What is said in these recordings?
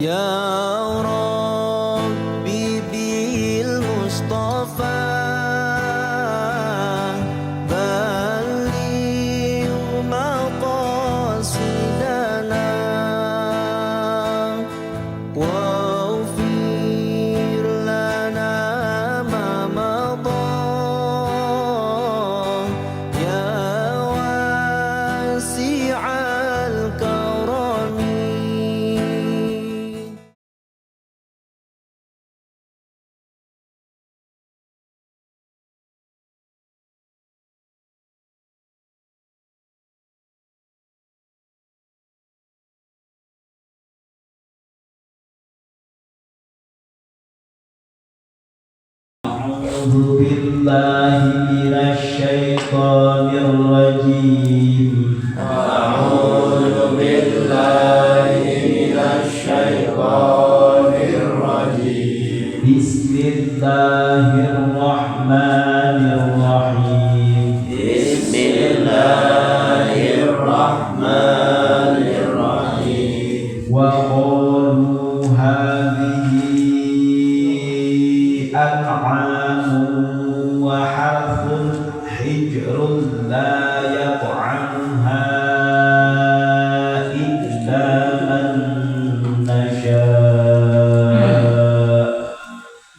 يا ربي بالمصطفى بلغ مقاصدنا واغفر لنا ما مضى يا واسع الكرم. أعوذ بالله من الشيطان الرجيم. أعوذ بالله من الشيطان الرجيم. بسم الله الرحمن الرحيم. بسم الله الرحمن الرحيم. وقالوا هذه أنعام وحرث حجر لا يطعمها إلا من نشاء.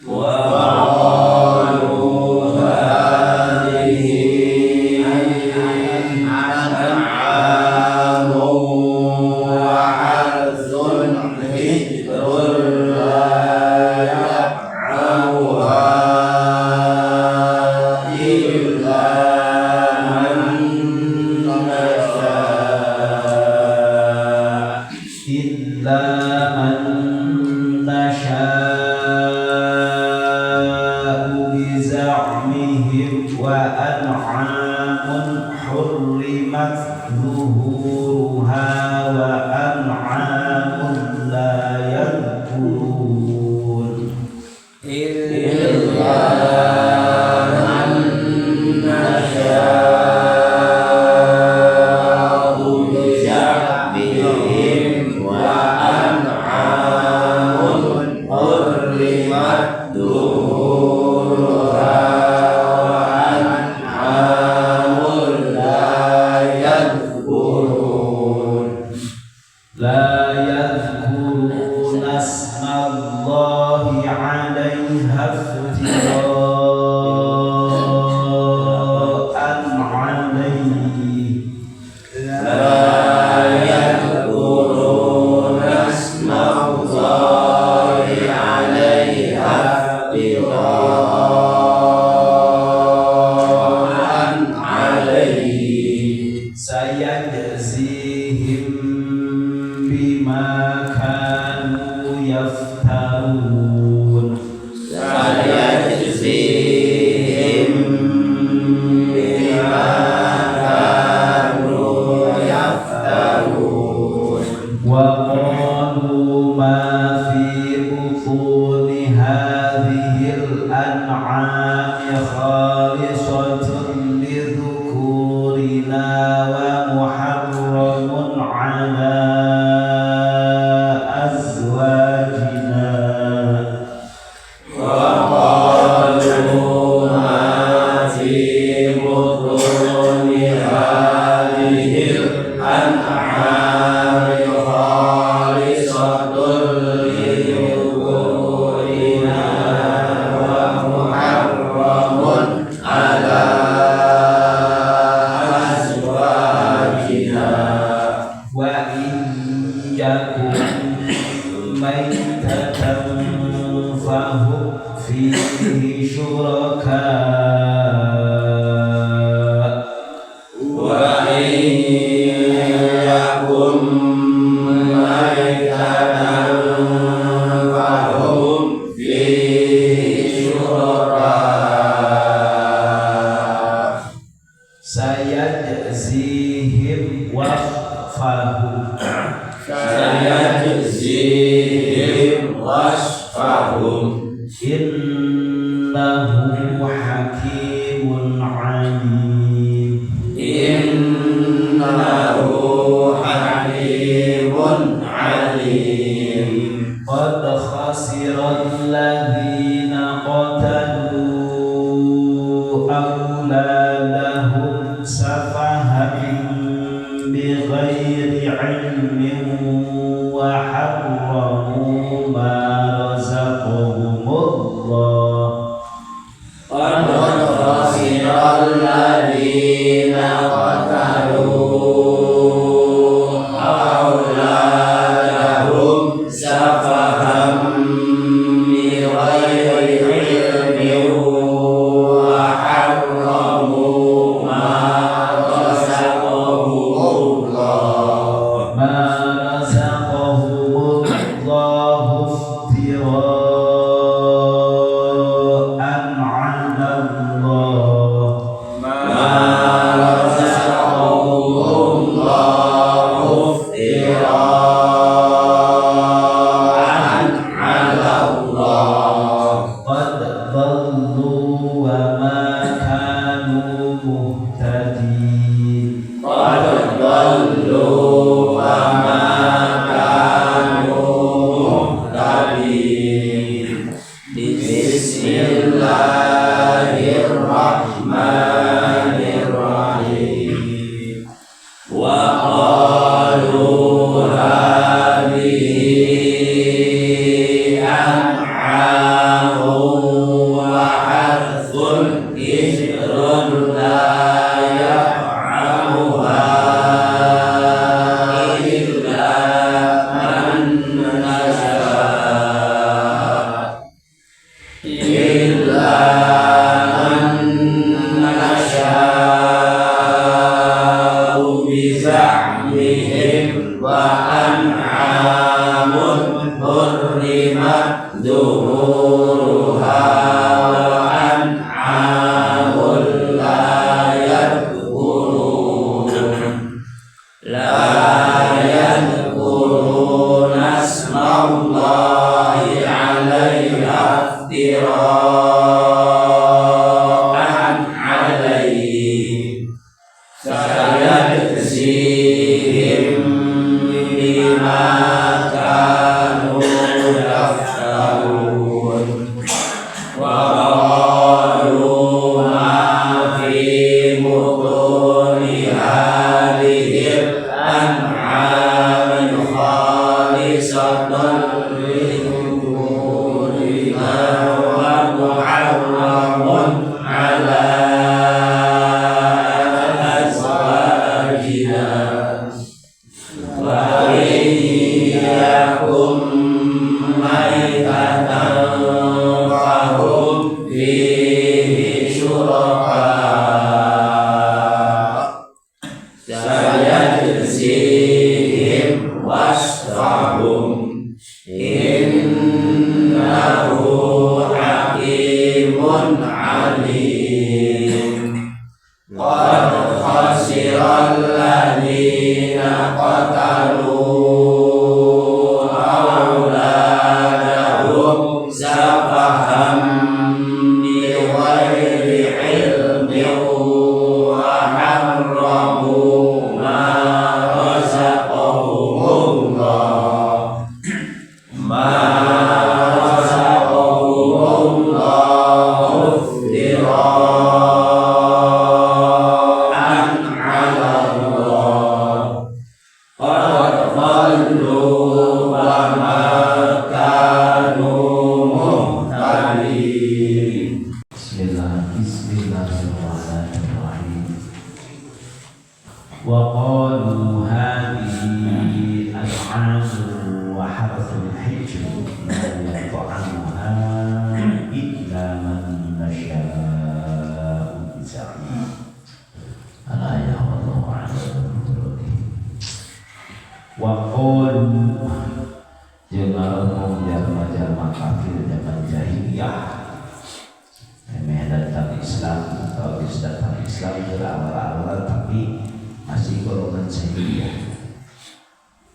وقالوا هذه أنعام وحرث حجر لا يطعمها إلا من نشاء. إلا من نشاء بزعمهم وأنعام حرمت ظهورها وأنعام لا يذكرون. إلا من نشاء بزعمهم وأنعام حرمت ظهورها وأنعام لا يذكرون. لا يذكرون اسم الله عليها افتراء عليه. لا يذكرون اسم الله عليها افتراء عليه. سيجزيهم بما كانوا يفترون. سيجزيهم بما كانوا يفترون. وقالوا ما في بطون هذه الأنعام خالصة لذكورنا ومحرم على أزواجنا. وقالوا ما في بطون هذه الأنعام خالصة لذكورنا ومحرم على أزواجنا. وإن يكن ميتة فهم فيه شركاء. وإن يكن ميتة فهم فيه شركاء. سيجزيهم وصفهم. سيجزيهم وصفهم. إنه حكيم عليم. إنه حكيم عليم. Qad khasira alladziina qatalu awladahum safahan bighairi 'ilmin wa harramu ma razaqahumullah. Qad khasira alladziina qatalu awladahum safahan bighairi 'ilmin wa harramu ma razaqahumullah. Ma razaqahumullahu iftira'an 'ala Allah. Ma razaqahumullahu iftira'an 'ala Allah. Qad dhallu wa ma kanu muhtadin. Qad dhallu wa ma kanu muhtadin. Bismillahirrahmanirrahim. Wa qalu hadhihi an'amun wa harthun hijrun la yat'amuha illa man nasha' illa man nasha'u biza'mihim wa an'amun hurrimat dhuhuruha wa an'amun la yadhkuruna ismallahi 'alaiha iftira'an 'alaihi sayajzihim bima kanu yaftarun. Wa qalu ma fi butuni hadhil an'ami khalisatan lidhukurina wa muharramun 'ala azwajina wa in yakum maitatan fahum fihi syuraka sayajzihim wasfahum innahu hakimun alim. Qad khasira alladziina qatalu awladahum safahan bighairi 'ilmin wa harramu ma razaqahumullah ma razaqahumullahu iftira'an 'ala Allah. Qad dhallu wa ma kanu muhtadin. Bismillahirrahmanirrahim. Wa qalu hadhihi an'amun wa harthun hijrun la yat'amuha illa man nasha'u biza'mihim. Ala ya wallahu a'lam. Wa qalu jeung ngomong jalma-jalma kafir zaman jahiliyah memeh datang Islam atau geus datang Islam keur awal-awal tapi masih golongan jahiliyah.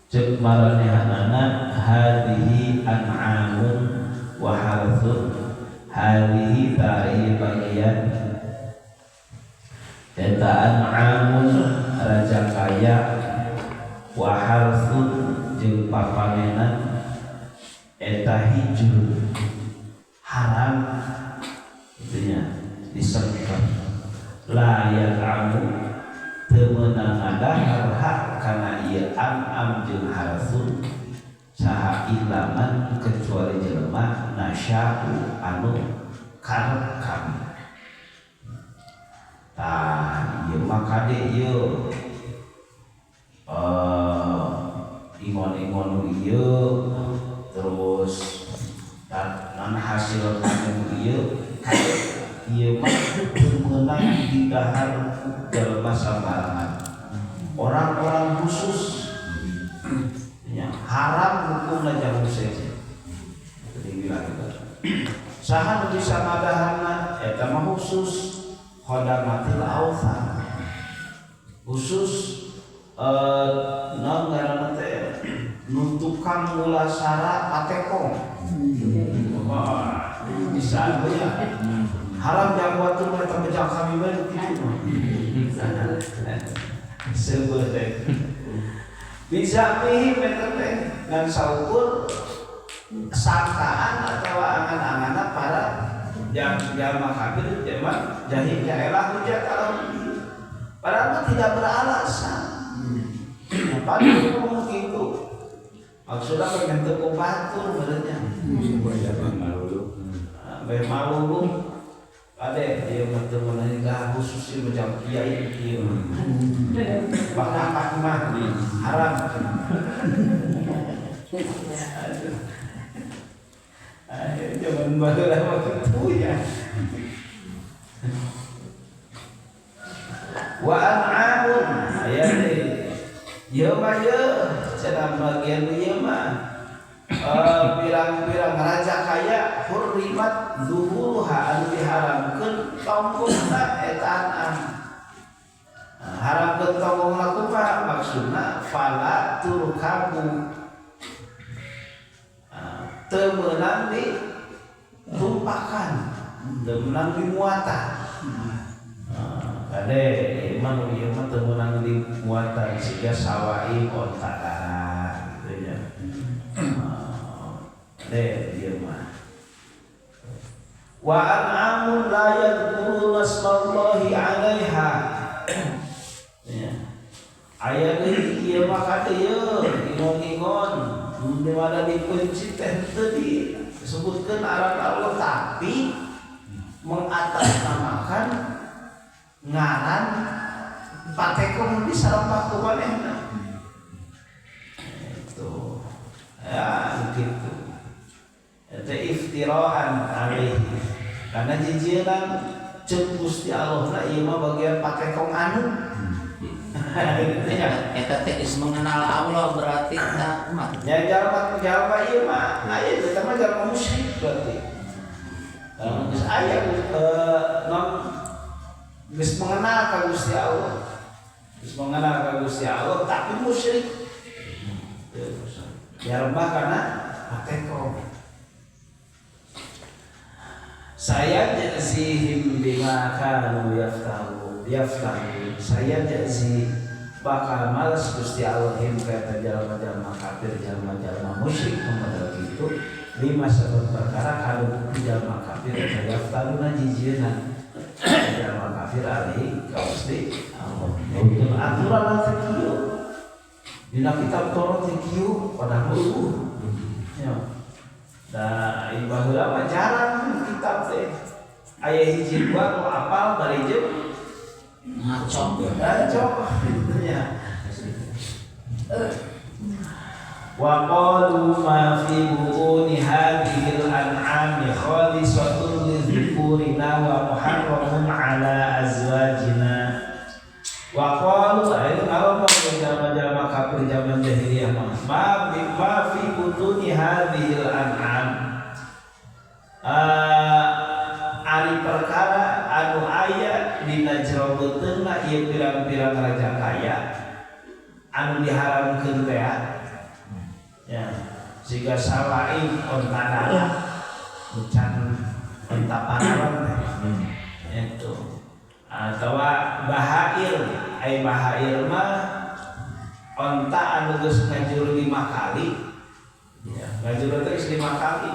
Ceuk maranehanana hadhihi an'amun wa harthun. Hadhihi tari bagian eta an'amun raja kaya wa harthun jeung papanenan eta hijur haram itunya disengkel la yat'amu teu meunang ngadahar hak kana ieu am jeung harsun saha ilaman kecuali jelema nasya'u anu karep kami. Tah ieu mah kade ieu ingon-ingon ieu terus nan hasil panen ieu kade ieu mah teu meunang didahar jelema sambarangan. Orang-orang khusus ya, haram hukumna jamu sejen. Saha nu bisa ngadaharna eta mah khusus khodamatil authan. Khusus naon ngaranna teh nu tukang mulasara patekong. Wah, bisa ya. Haram jang batur mah eta bejang kami bae kitu mah. Seubeuh teh. Bisa mihim eta teh ngan saukur sangkaan atau angan-anganna para jalma kafir jalma jahiliyah elah hujat kalau padahal mah tidak beralasan. Padahal ngomong gitu maksudnya pengen teu batur berenya bae malu ade ieu mah teu meunang khusus ieu jam kiai ieu bahkan mah haram. Ayo zaman baheula mah kitu ya. Wa an'amun aya deui. Ieu mah ieu cenah bagian ieu mah pirang-pirang raja kaya hurrimat zuhuruha anu diharamkeun tonggongna eta an'am. Haramkeun tonggongna kumaha maksudna fala turkabu teu meunang ditumpakan, teu meunang dimuatan. Kade ieu mah teu meunang dimuatan siga sawai onta darat gitu ya. Kade ieu mah wa an'amun la yadhkuruna smallahi 'alaiha. Ya. Aya deui ieu mah kade ieu ingon-ingon di mana dikunci teh teu disebutkeun aran Allah tapi mengatasnamakan ngaran patekong di sareng ku manehna. Itu ya gitu. Eta iftiraan alaihi. Karena jijienan ceuk Gusti Allah na ieu mah bagian patekong anu. Eta teh geus mengenal Allah berarti tah mah. Ya jalma jalma ieu mah aya eta mah jalma musyrik berarti. Geus aya non geus mengenal ka Gusti Allah. Geus mengenal ka Gusti Allah tapi musyrik. Ya rembah karena patekong. Saya jazihim bima kanu yaftahu yaftahu. Saya jazih bakal malas Gusti Allah him kata jalma-jalma kafir jalma-jalma musyrik model gitu lima sebab perkara kalau bukti jalma kafir yaftaruna jijieuna jalma kafir alaihi ka Gusti Allah. Untuk aturan teh kieu dina kitab Taurat teh kieu padahal eueuh. Ya. Da ieu baheula mah jarang kitab teh aya hiji dua nu apal bari jeung ngaco. Ngaco ya. Wa qalu ma fi bu'uni hadhil an'ami khalisatun lidzukurina wa muharramun ala azwajina. Wa qalu ayo ngomong jalma-jalma kafir zaman jahiliyah mah ma fi butuni hadhil an'am ari perkara anu aya dina jero beuteungna ieu pirang-pirang raja kaya anu diharamkeun teh ya siga sawaib onta darah can onta parawan teh itu atawa bahair ai bahair mah onta anu geus ngajur 5 kali Ya, ngajero teh geus 5 kali.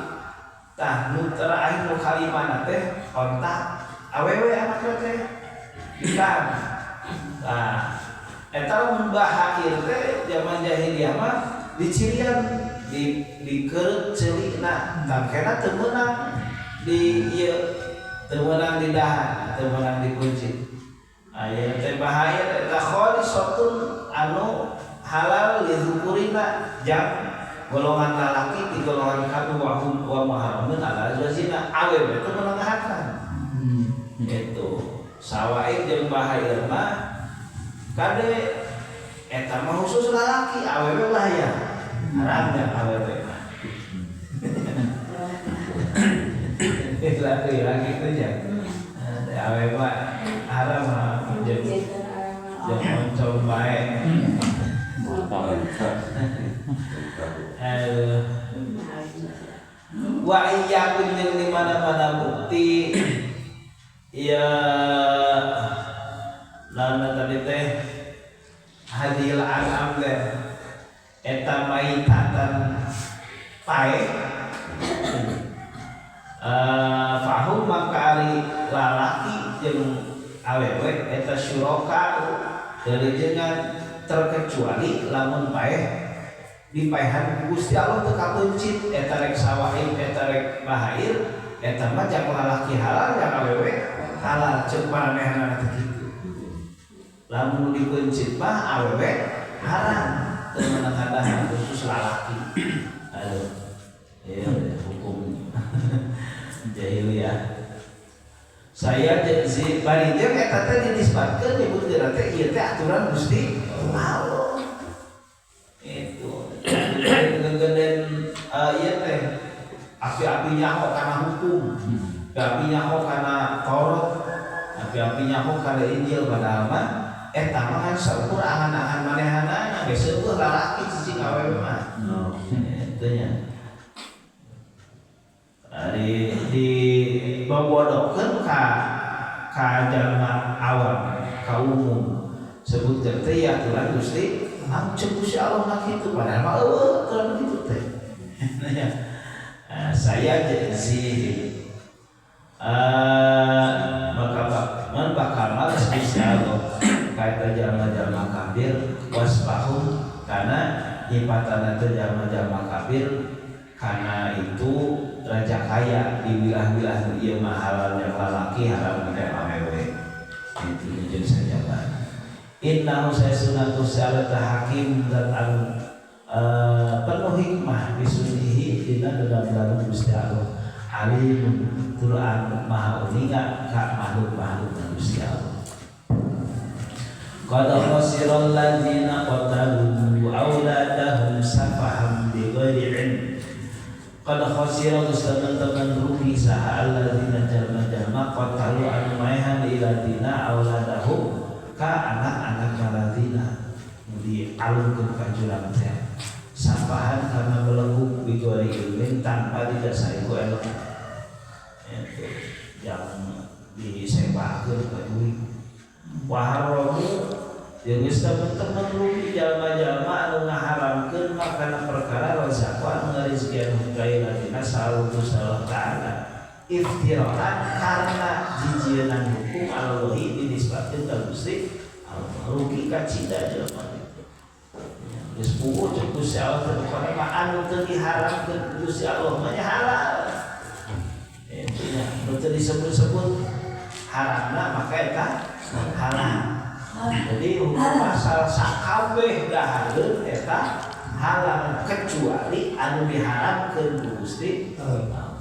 Tah nu terakhir nu kalimana teh kontak awewe anakna teh. Ikan. Tah eta lamun bahair teh zaman jahiliyah mah dicirian di dikereut ceulina tangkena teu meunang di ieu teu meunang di dahan, teu meunang dikunci. Aya teh bahaya eta khalisatun anu halal lizukurina jang golongan lalaki di golongan kami wa hum wa muharramun ala azwajina awewe teu meunang ngahakan. Itu sawaib jeung bahair mah kade eta mah khusus lalaki awewe lah ya haram ya awewe mah. Laki-laki itu ya awewe mah haram jeung oncom bae. Wa iyyakum jeung di mana-mana bukti ya lamun tadi teh hadil an'am teh eta maitatan pae fahum maka ari lalaki jeung awewe eta syuraka dari terkecuali lamun paeh dipaehan Gusti Allah teu kakuncit eta rek sawaib eta rek bahair eta mah jang lalaki halal jang awewe halal ceuk maranehanana teh kitu. Lamun dikuncit mah awewe haram teu meunang ngadahan khusus lalaki. Aduh. Ya hukum jahiliyah. Saya si bari jeung eta teh dinisbatkeun nyebutkeun teh ieu teh aturan Gusti Allah. Itu geugeuden ieu teh api-api nyaho kana hukum, api nyaho kana Taurat, api-api nyaho kana Injil padahal mah eta mah kan saukur angan-angan manehanana geus seueuh lalaki cicing awewe mah. Eta nya. Di babodokeun ka jalma awam, ka umum. Sebutkeun teh ya aturan Gusti, ah ceuk Gusti Allah mah kitu padahal mah eueuh aturan kitu teh. Saya jadi maka man bakal males Gusti Allah kaita jalma-jalma kafir wasfahum karena nyipatana teh jalma-jalma kafir karena itu raja kaya di wilayah-wilayah ieu mah halal yang lalaki haram yang awewe itu jeung sajaban innahu sasunatu salata hakim dan anu penuh hikmah bisunihi dina dalam Gusti Allah alim tur anu maha uninga ka makhluk-makhluk Gusti Allah. Qad khasiral ladzina qatalu auladahum safahan bighairi ilm. Qad khasira geus teman-teman rugi saha alladzina jalma-jalma qatalu anu maehan iladina auladahum ka anak-anak alladzina dialungkeun ka jurang teh. Safahan karena belenggu bighairi ilmin tanpa didasari ku ilmu. Itu yang disebakeun ka duit. Waharamu jeung geus teman-teman rugi jalma-jalma anu ngaharamkeun makana perkara razaqu anu ngarizkian ka iladina salu Allah ta'ala iftiraan karena jijienan hukum Allahi dinisbatkeun ka Gusti Allah rugi kacida jelema itu geus puguh ceuk Gusti Allah teh pokona mah anu teu diharamkeun Gusti Allah mah nya halal eta nya nu teu disebut-sebut haramna maka eta halal. Jadi hukum asal sakabeh dahareun eta halal kecuali anu diharamkeun ku Gusti Allah.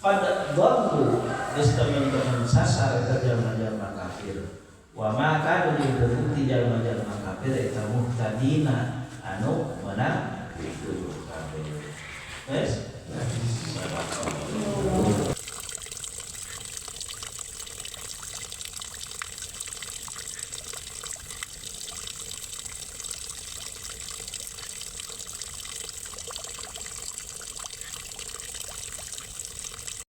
Qad dhallu geus teman-teman sasar eta jalma-jalma kafir. Wa ma kanu jeung teu jalma-jalma kafir eta muhtadina anu meunang pituduh kafir. Wes? Sadaqallah.